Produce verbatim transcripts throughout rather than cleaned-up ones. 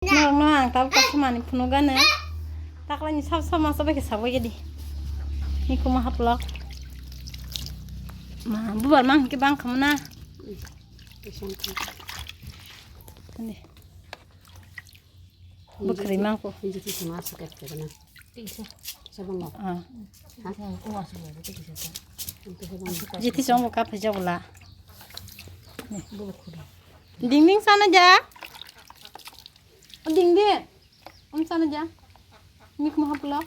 Norokno ang tabuk kaisa manwi phunukgano. Taklaini sab sab masa bai khe sabai gedi. Mikhumu haplok. Ma, bubar mang hwnkhe bang khamna. Ani. Bwkhwrwi mangkho. Tisa. Sabongo. Ha? Jiti song bo kaphai jabula. Ding ding sana ja. Ding ding. Om sana ja. Mikhumu haplok.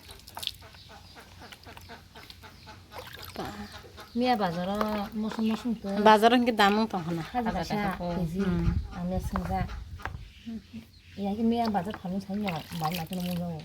Miya bazaro mosong mosong to. Bazaro hwnkhe damung tong khna. Hajar kaisa kg. Hmm. Ang miya swngjak. Ya hwnkhe miya bazar phalung sai no, bazar naikhe no mungjago.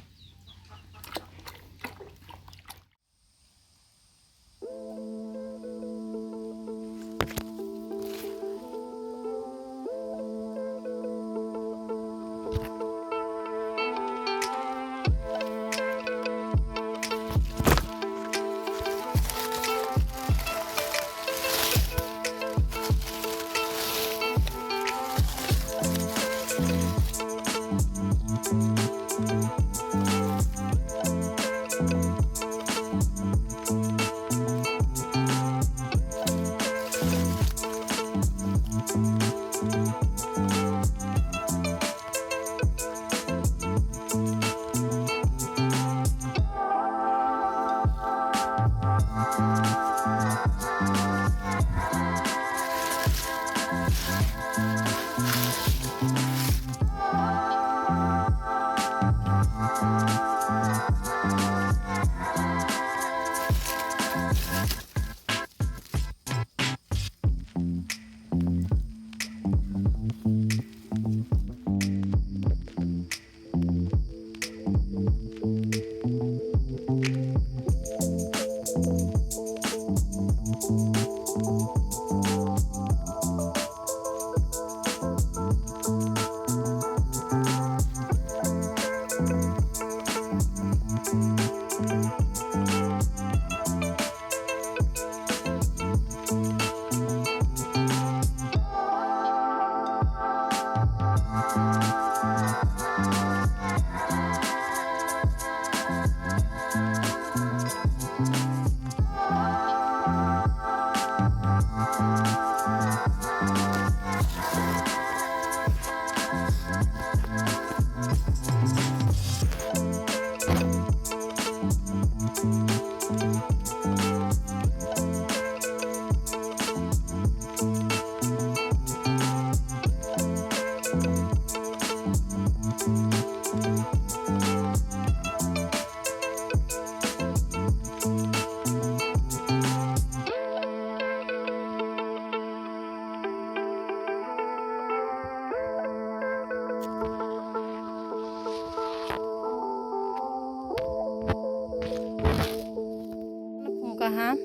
Phung kaham,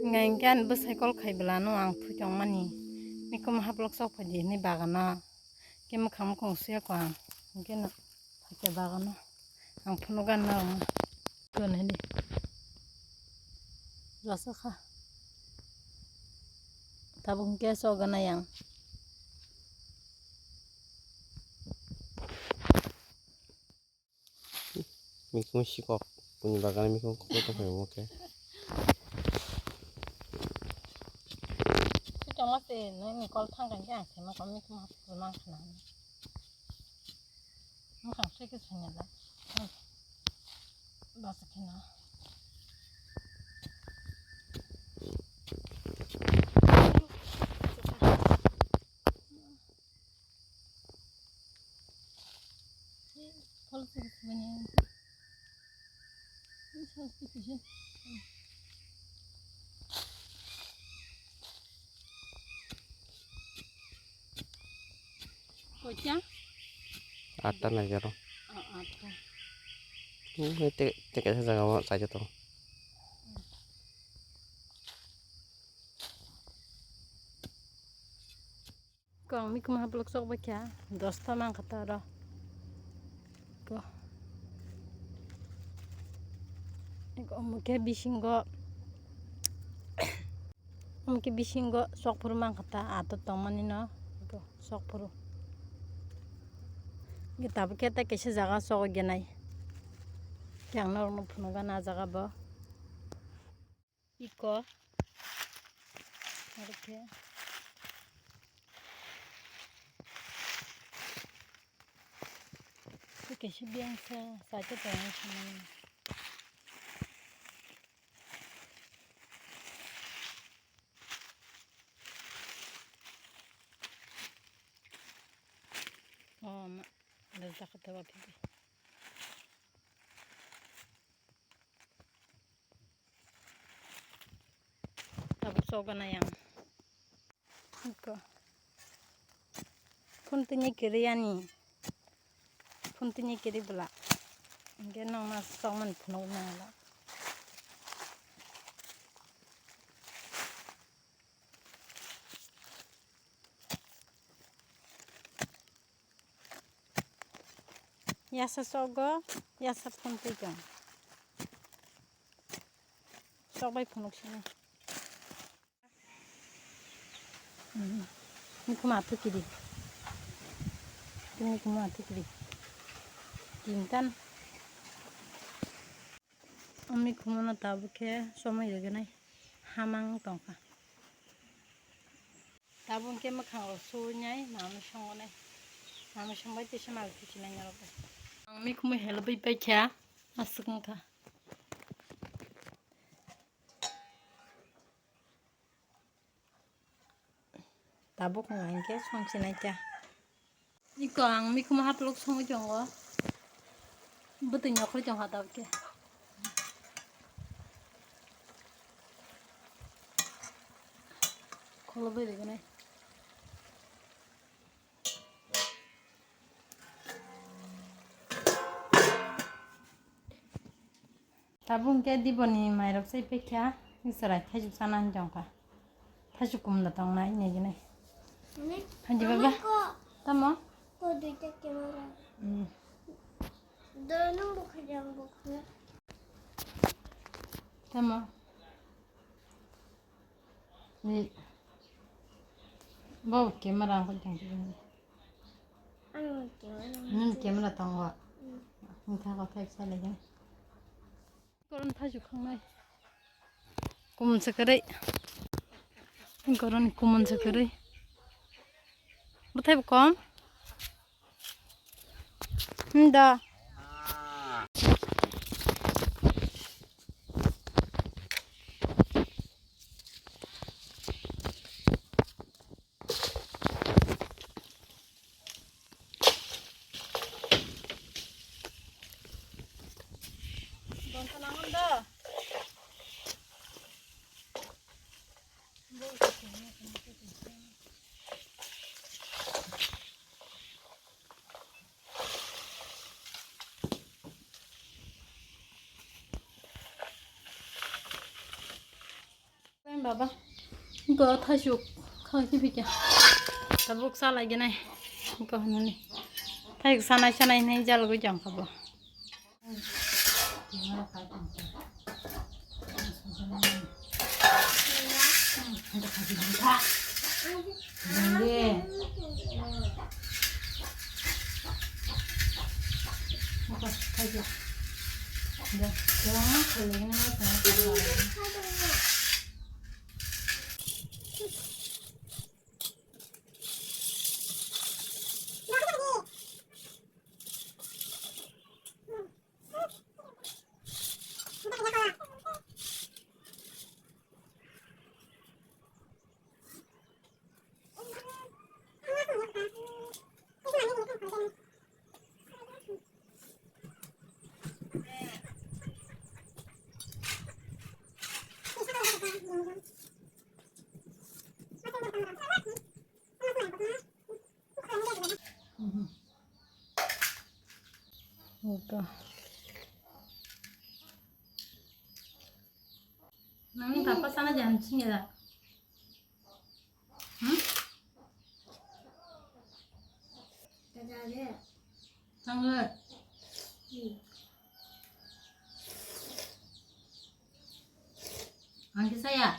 hingkha hingkhe ani bwsai call khai bwlano ang thwi tongmani. Mikhumu haplok sok phaidi hinwi bagano. Khe mwkhang mukhung suya kho ang. Hingkhe no phaikhe bagano. Ang phunukgano. Tun hindi. Jasa kha. Tabuk hingkhe sok gana yang. Mikung sikok, bini bagani mikung kokoi tongphai omo khe. Tongma se nini kol thang khe ang se ma kol mikung hapjak mang khna. Mokang se khe sanya da. Basa khna. Koita? Atta nai garo. Oh, atta. Hmm, te, te kaisa jaga o chaija tongo. Kong mikuma haplok sok bai kha, dosta mang kha ta oro. Ko. Eko omo khe bisingo, omo khe bisingo sok phuru mang kha ta, ato tongmani no, eko sok phuru. Tabuk khe tei kaisa jaga chokgwi nai. Khe ang norokno phunukgana ah jaga bo. Iko. Aro khe. Tei kaisa biyang sa, sa khe tongwi samani. Oh, ma, ada jaga tawa khe. Tabuk chokgana yang. Iko. Phone tini kiri ani. Phone tini kiri bwla. Hingke nokna chokmani phunuk nangla. Yasa chogo, yasa phone twi tong. Chokbai phunuk sini. Mikhumu athukidi. Mikhumu athukidi. Tintan. Mikhumu no tabuk khe somoi rwgwnai hamang tongkha. Tabuk khe mwkhang rok suinai mamwi songonai. Mamwi songbai tisa mal kichilai norok bai. Ang mikhumu helbwi paikha aswk wngkha. Tabuk wngkha hinkhe songsinai ta. Iko ang mikhumu haplok songwi tongo. Bwtwi nokhroi tongkha tabuk khe. Kholo bai rwgwnai. Tabuk hwnkhe diboni mairok chai paikha, chwrai thaichuk chanani tongkha. Thaichuk kumda tongnai naiginai. Ani, Hanji baba. Ani ko. Tamo? Ko duita camera. Hmm. Do nung bukhai jang bukhai. Tamo? Ni. Bo camera ang ko jang jang. Ang camera. Nun camera tongo. Hmm. Ang tha ko thai sa le jang. Koron thaju khangnai. Kumun se kwrwi. Koron kumun se kwrwi. Bwthai bo kom. Hmm, da. Baba, go thasuk khang si phikya. Tabuk sa lagi nai. Go nani. Thai sanai sanai nai jal go jang khabo. Nang tapa sana jam sini da. Hmm? Tangga. Angki saya.